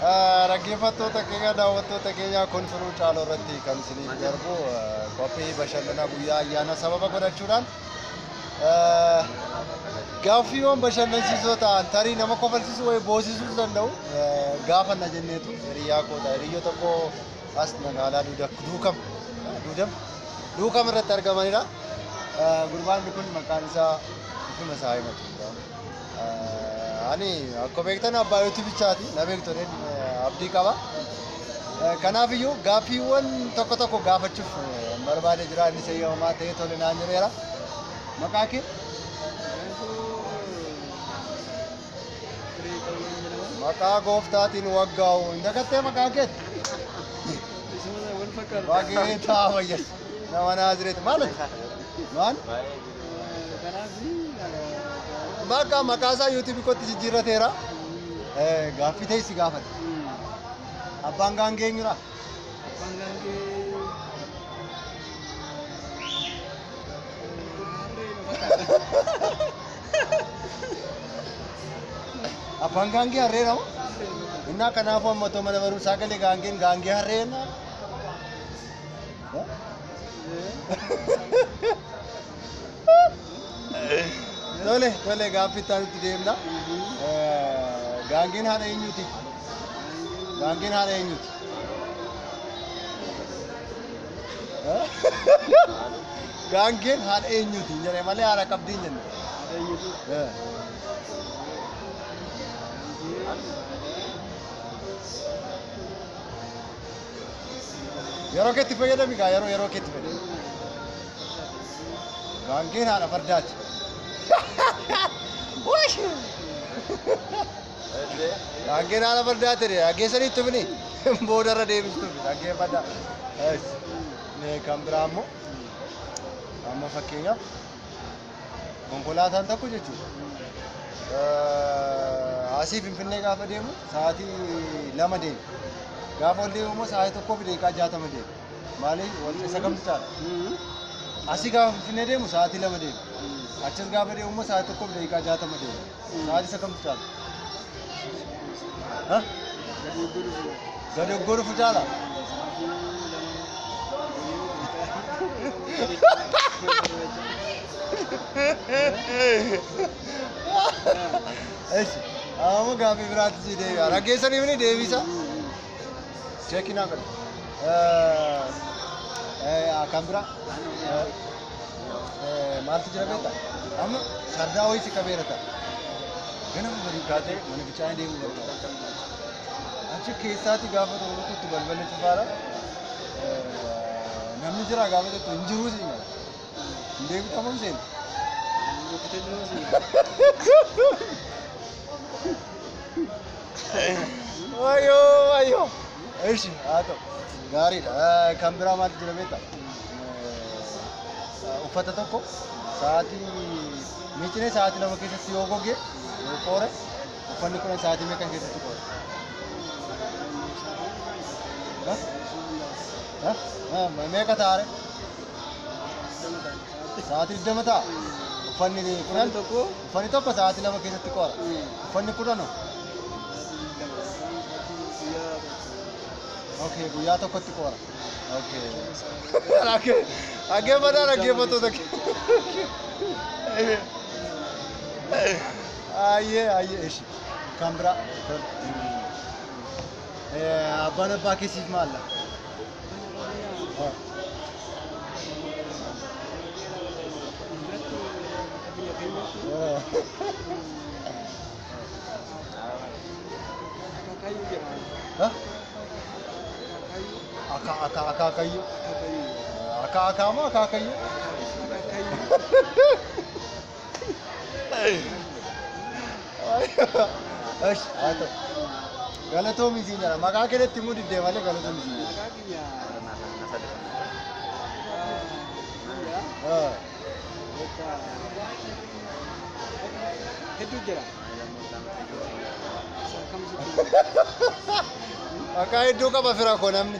Dhaggeeffattoota keenya, daawwattoota keenya, kun Firuu Caaloo irratti kan isiniif darbu qophii bashannanaa guyyaa ayyaana sababa godhachuudhaan gaaffiiwwan bashannansiisoo ta'an, tarii nama kofalsiisuu wayii boosisuu danda'u gaafanna jenneetu hiriyaa koota, hiriyoota koo as magaalaa Duukam Duudam Duukam irratti argamanidha. Gurbaan kun maqaan isaa ifuma isaa himatu. Ani akkuma beektan abbaa yuutuubichaati, na beektu abdii qaba. Kanaafiyyuu gaaffiiwwan tokko tokko gaafachuuf barbaade jira, inni eeyyamamaa ta'ee tole naan jedheera. Maqaa kee? Maqaa gooftaatiin waggaa'u hin dagattee maqaa keetti? Bageetaa wayyas nama Naazireet maal? Maal? Bakka maqaa isaa yuutuubii kootti jijjiirrateera. Gaaffii ta'e si gaafate. Abbaan gaangee eenyudha? Abbaan gaangee harree na fakkaata. Abbaan gaangee harree nama? Innaa kanaafuu amma otoo mana barumsaa galee gaangeen gaangee harree jennaan. Tole tole, gaaffii itti aanutti deemna. Gaangeen haadha eenyuti? Gaangeen haadha eenyuti? Gaangeen haadha eenyuti jedhee malee haadha qabdii hin jenne. Haadha eenyuti? Yeroo keetti fayyadami gaa, yeroo keetti fayyadami. Gaangeen haadha fardaati. Gaangeen haadha fardaati dhaggeessanii itti fini boodarra deebistuuf dhaggeeffadha. Kan biraa immoo amma fakkeenyaaf konkolaataan tokko jechuudha. Asii Finfinnee gaafa deemu sa'aatii 2 deema. Gaafa ol deemu immoo sa'aatii 1:60 deema. Maaliif isa kamtu caala? Asii gaafa Finfinnee deemu sa'aatii 2 deema. Achis gaafa deemu immoo sa'aatii 1:60 deema. Sa'aatii isa kamtu caala? Gadi oggoo dhufu caala? Eshi, amma gaaffii biraatti si deebi'a. Dhaggeessanii ni deebisa. Cheekii naa godhe. Kan biraa maaltu jira beektaa? Amma sardaa wayii si qabeera ta'a. Ganama barii kaatee mana fincaanii deemuu barbaada. Achi keessaatti gaafa tokko rukuttu balballi cufaadha. Namni jira gaafa jettu hin jiruu siin jedha. Hin deebitamu hin seenu. Wayyoo wayyoo. Ishi haa ta'u gaariidha. Kan biraa maaltu jira beektaa? Uffata tokko sa'aatii miicinee sa'aatii 2 keessatti yoo goge yoo qoore, uffanni kun sa'aatii meeqa keessatti qoore? Meeqa ta'a? Sa'aatii 20 ta'a. Uffanni 10 tokko, uffanni tokko sa'aatii 2 keessatti qoora. Uffanni 10? Okay, guyyaa tokkotti qoora. Okay. Dhaggeeffadhaa dhaggeeffattoota. Ayyee ayyee, ishi. Kan biraa. Abbaan abbaa keessiif maalla? Akka akka akaakayyuu. Akka akka moo akaakayyuu? Esh, haa ta'u. Galatoomii siin jedha. Maqaa keetti himuu diddee malee galatoomii siin jedha. Maqaa kiyya hedduu jira. Maqaa hedduu qaba fira koo namni.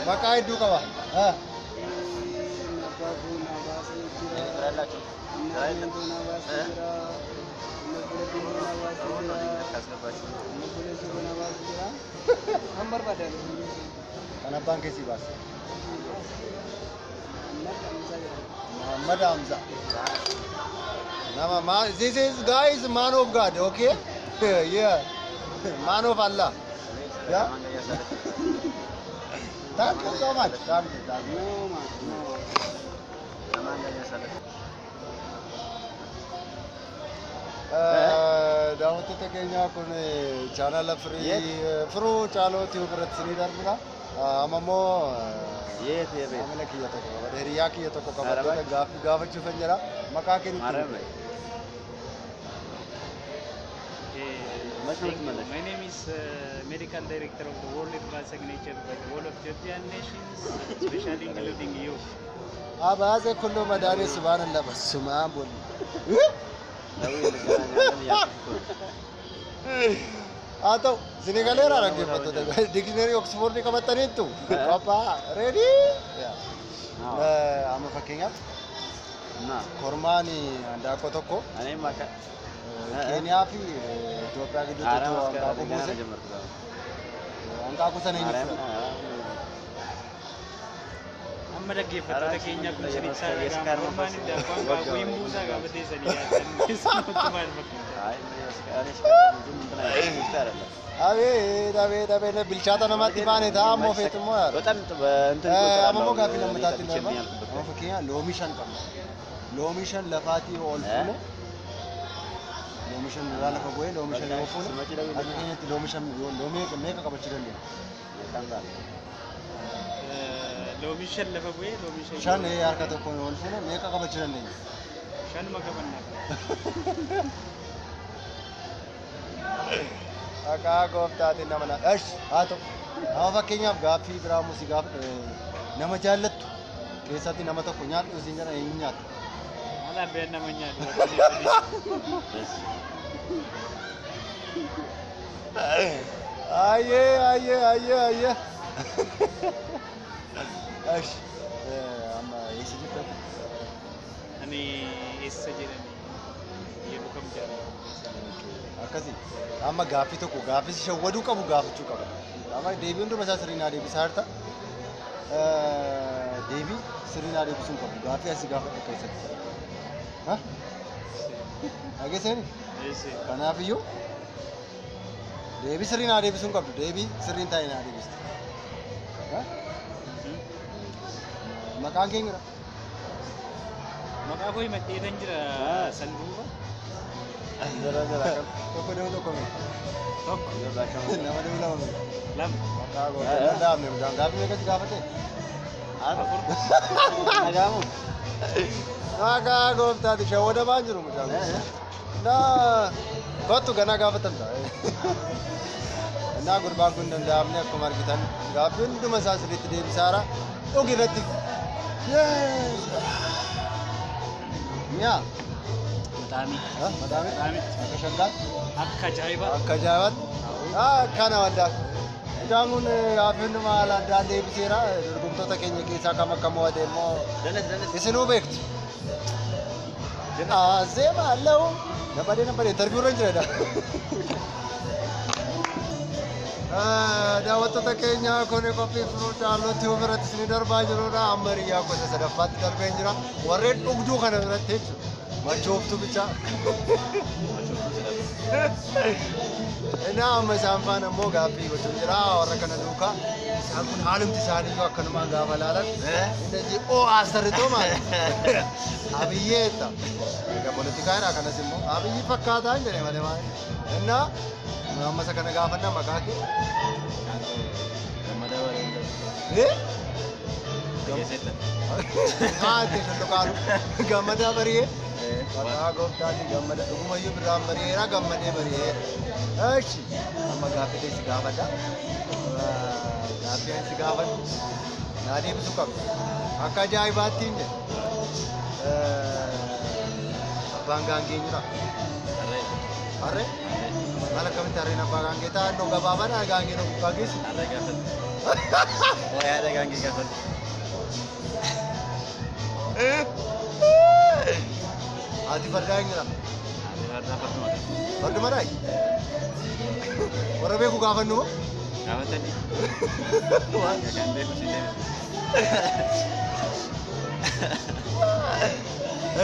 Maqaa hedduu qaba. Abbaa koo naa baasee jira. Innaan koo naa baasee jira. Obboleettiin koo naa baasee jira. ካስገባችሁ Obboleessi koo na baasee jira. Kan barbaadan. Kan abbaan kee si baase. Muhammad Hamza jedhama. Muhammad Hamza. Nama ma this is guy is man of God, okay? Yeah. Man of Allah. Yeah. Thank you so much. Thank you. Thank you. No man, no. ከማን ጋር እያሳለፍክ? Daawwattoota keenya kun chaanala firii firuu caalootii biratti isinii darbudha. Amma immoo የት የቤት maamila kiyya tokko qabadhe hiriyaa kiyya tokko qabadhe gaaffii gaafachuufan jira. Maqaa kee nutti ማርያም himi. ላይ መች ነው Thank you. የምትመለሺው? My name is Medical Director of the World Advanced Signature by the World of Ethiopian Nations, especially including you. Abaazee kulluu madaanii subhaanallah በስመ አብ ወልድ ደውዬ እንገናኛለን እያልኩሽ እኮ ነው። Haa ta'u isinii galeera dhaggeeffattoota dictionary Oxford qabattaniittu qophaa ready. አዎ። Amma fakkeenyaaf እና kormaan handaaqqoo tokko እኔም አካ- Keeniyaa fi Itoophiyaa gidduutti ማርያም utuu እስከ hanqaaquu ገና buuse ነው የጀመርኩት አሁን። hanqaaquu sana eenyu ማርያም fudhata? Amma dhaggeeffattoota keenya kun isinitti የስካር dhaga'ama. Kormaan መንፈስ hindaanqoon ወጋው qaaquu hin buusaa gaafa teessanii yaaddan nutti maal fakkaata? አይ እኔ የስካር እኔ ስካር ብዙም እንትን አይደለም ውስጥ አይደለም። Abeet abeet abeet bilchaata namatti baane ta'a ammoo feetu immoo yaada. በጣም በእንትን ይቆጠራል። Amma immoo አሁን gaaffii እኔ lammataatti ጠጥቼ darba. የሚያልቅበት Amma fakkeenyaaf loomii shan qabna. Loomii shan lafaatii ol fuune loomii shan irraa lafa bu'ee loomii shan yoo fuune Simachi dawwii akka keenyatti loomii shan loomii meeqa qabachuu dandeenya? በጣም ባል Loomii shan lafa bu'ee loomii shan Shan harka tokkoon ol fuune meeqa qabachuu dandeenya? Shanuma qabannaa. Maqaa gooftaatiin nama na. Esh haa ta'u. Amma fakkeenyaaf gaaffii biraa immoo si gaafa nama jaallattu keessatti nama tokko nyaadhu siin jedhan eenyu nyaatta? Maal abbeen nama nyaatu? ደስ Ayyee ayyee ayyee ayyee. Esh amma eessa jirta? Ani eessa jedhani yeroo kam jaalladhu? Akkasi amma gaaffii tokko gaaffii si shawwaduu qabu gaafachuu qaba. Amma deebii hunduma isaa sirrii naa deebisaa jirta. Deebii sirrii naa deebisuu hin qabu gaaffii asii gaafadhu keessatti. Dhageessanii? Eessa? Kanaafiyyuu deebii sirrii naa deebisuu hin qabdu deebii sirrii hin taane naa deebiste. Maqaan keenyudha. Maqaa koo himadheetan jira sanduuqa Tokko deemu tokko miti. tokko Nama deemu lama miti. lama Maqaa gooftaa danda'amne mucaan gaaffii meeqa si gaafate? afur አጋሙ Maqaa gooftaati shawwadamaan jiru mucaan kun. Naa kottu ganaa gaafatamta. Innaa gurbaan kun danda'amne akkuma argitan gaaffii hunduma isaa sirriitti deebisaara dhugi irratti. Mi'a Mataami. mataami Mataamitti. akka shaggaatti Akka ajaa'ibaa. akka ajaa'ibaatti akkana waldaa. Mucaan kun gaaffii hunduma haala addaan deebiseera dorgomtoota keenya keessaa kam akka mo'ate immoo ደነስ ደነስ isinuu beektu. Azeema allahu nabadee nabadee interview irra hin jiredha. Daawwattoota keenya kun qophii firuu caalootti biratti isinii darbaa jirudha. Amma hiriyaa gosa sadaffaatti darbee jira. Warreen dhugduu kana biratti jechuudha. Machooftuu bichaa. Innaa amma isaan faana immoo gaaffii gochuun jira. Warra kana duukaa isaan kun haalumti isaanii akkanumaan gaafa laalan. እንደዚህ ኦ አሰርቶ ማለት አብዬ ታ ፖለቲካ kanas immoo Abiyyi fakkaataa hin jedhe malee maal እና amma isa kana gaafanna maqaa kee ገመዳ ወሬ Eh? Haati shulluqaalu gammadaa bari'ee maqaa gooftaati gammada dhugumayyuu birraan bari'eera gammadee bari'eera. Eshi amma gaaffii ta'e si gaafadha. Gaaffii ani si gaafadhu naa deebisuu qabdu. Akka ajaa'ibaatti hin jedhe. Abbaan gaangee eenyudha? Harree? Maal akkamitti harreen abbaa gaangee ta'a? Iddoo gabaabaadha gaangee nu gubbaa geessu. Yaada gaangee gaafadhu. Haati fardaa eenyudha? Carraa farduma qaba. Farduma dhaa? Warra beeku gaafannu moo? Gaafatanii. Kan beeku si deebisa.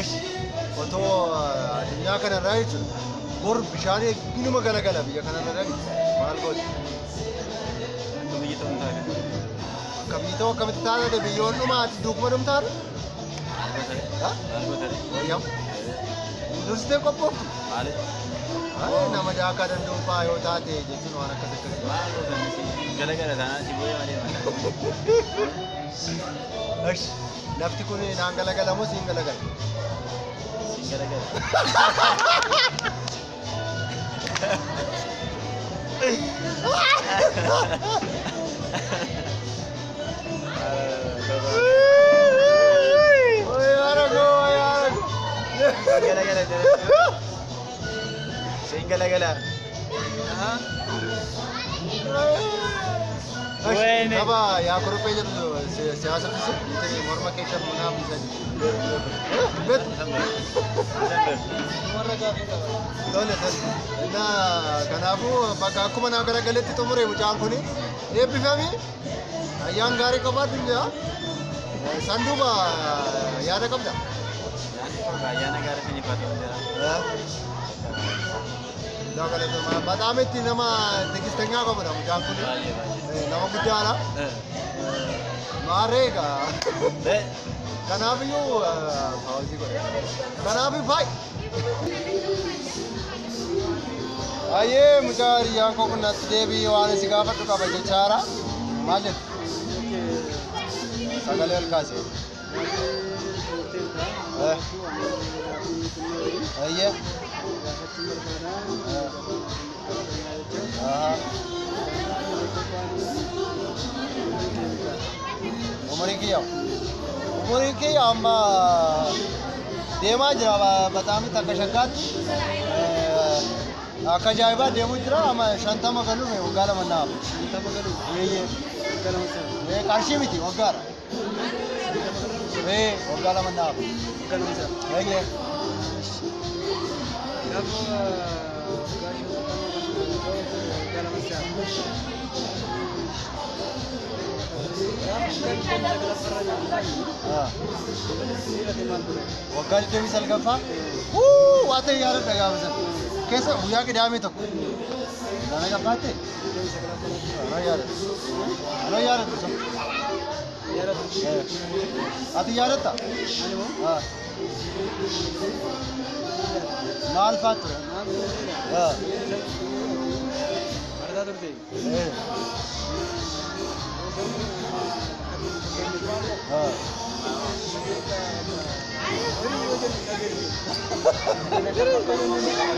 Esh, otoo addunyaa kanarraa jechuudha. Bor bishaan inuma galagala biyya kanarra dhaqi. Maal gooti? Akka biyyi ta'uun taate. Akka biyyi ta'u akkamitti taate biyyoon dhumaati duukuma dhumtaadha? Maal gootare? Wayyam. Dursitee qophooftu? Maali? Nama daakaa danda'u fa'aa yoo taate jechuun waan akkas akkasii. Maal gootan si galagala taanaan si booya malee maal? Esh, lafti kun naan galagala moo siin galagala? Siin galagala. Oye, arago, oye, arago. Galagala siin galagala. Wayne. Tapha yaa kuruphee jedhu siyaasa fisu morma keessa munaa bisa beektu. Warra gaaffii qaba. Tole tole. Innaa kanaafuu bakka akkuma naa garagaletti xumure mucaan kuni eebbifami ayyaan gaarii qabaadhu jira. Sanduuba yaada qabda. Yaadni koo ayyaana gaarii isiniif haa ta'u jira. በጣም itti nama tigistenyaa qabudha mucaan kun. Baay'ee baay'ee. Nama guddaadha. Maarree egaa. Kanaafiyyuu paawuzii godhe. Kanaafi faay. Ayyee mucaa hiriyyaan koo kun natti deebii waan si gaafadhu qaba jechaara. Maal jettu? Sagalee ol kaase. Ayyee. Umuriin kiyya. Umuriin kiyya amma deemaa jira bataami takka shakkaatti. Akka ajaa'ibaa deemuu jira amma 50 galuuf waggaa 2 naaf. 50 galuuf? Eeyyee. Waggaa 2 sana? Qarshii miti waggaadha. Waggaa 2 naaf. Waggaa 2 sana? Eeyyee. Gaafa waggaa 50 waggaa 2 sana. Waggaa 29ffaa? Waa ta'e yaadadha gaafa sana. Keessa guyyaa qidaamee tokko. Guyyaa meeqaffaatte? Anoo yaadadha. Anoo yaadadha sun. Ati yaadatta? Maal fa'aa ture? Barataa turte?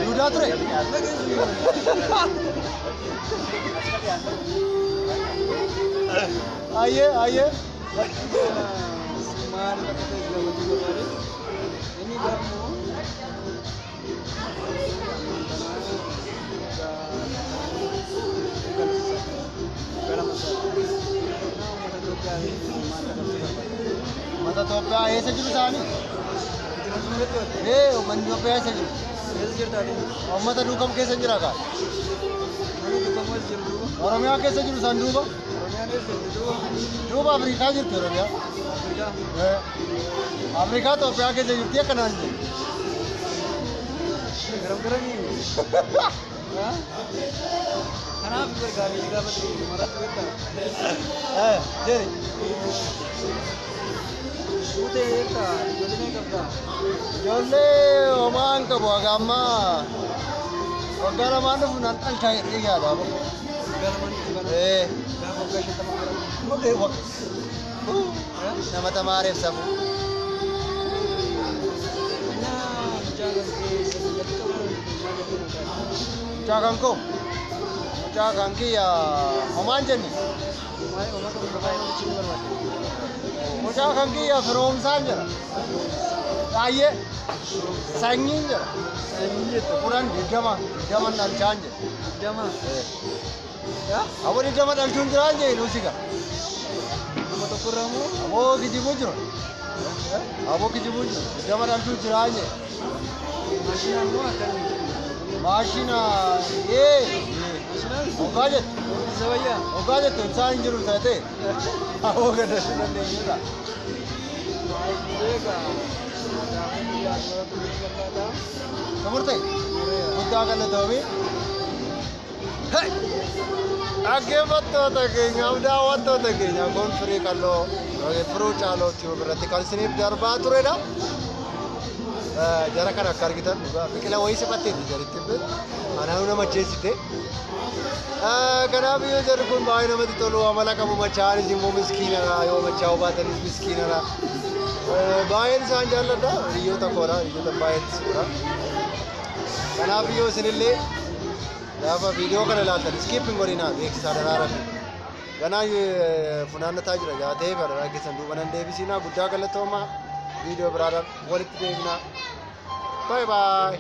Duudaa ture? Ayyee ayyee. Maal akka ta'e gaafachuu barbaade. Inni gaafuu Uummata Itoophiyaa eessa jiru isaanii? Uummanni Itoophiyaa eessa jiru? Uummata duukam keessa jira kaa? Oromiyaa keessa jiru isaan duuba? Duuba Afrikaa jirti Oromiyaa. Afrikaa Itoophiyaa keessa jirti akkanaan jiru. Kanaaf gargaaree gaafate maratti beektaa? Jeri. Fuutee beektaa? Ijoollee meeqa qabdaa? Ijoollee homaa hin qabu haga ammaa waggaa 2 dhufu nan dhalcha jedhee yaada. Waggaa 2 dhufu kana? Gaafa waggaa 50 gara? Nama tamaareef safuu. Mucaa kan koo? Mucaa kan kiyya homaan jenne? Mucaa kan kiyya firoomsaan jedha. Baay'ee sanyiin jedha. 10 20 20 dhalchaan jedha. 20? Aboo 20 dhalchuun jiraan jee Luusiga. Nama tokkorraa moo? Aboo kijibuu jiru. Aboo kijibuu jiru. 20 dhalchuu jiraan jee. Maashinaan moo akkamii? Maashina ee hoggaa jettu Isa wayyaa. Hoggaa jettu ibsaan hin jiru taate hawoo gadachuu dandeenyudha. Xumurte guddaa galatoomii. Dhaggeeffattoota keenyaaf daawwattoota keenya kun firii qalloo firuu caaloo tiyuub irratti kan isiniif darbaa turedha. Jara kana akka argitan dhugaa biqila wayii siphatteetti jaritti anaanuu nama macheessite. Kanaaf iyyuu jarri kun baay'ee namatti tolu amala qabu machaa'anis immoo miskiinadha yoo machaa'uu baatanis miskiinadha. Baay'een isaan jaalladha hiriyoota koodha hiriyoota baay'eetti suura. Kanaaf iyyuu isinillee gaafa viidiyoo kana ilaaltan skip hin godhinaa beeksisaa daraara fi ganaa funaannataa jira jaatee adaraa keessan duuba nan deebisinaa guddaa galatoomaa viidiyoo biraadhaan walitti deebinaa. Bye bye.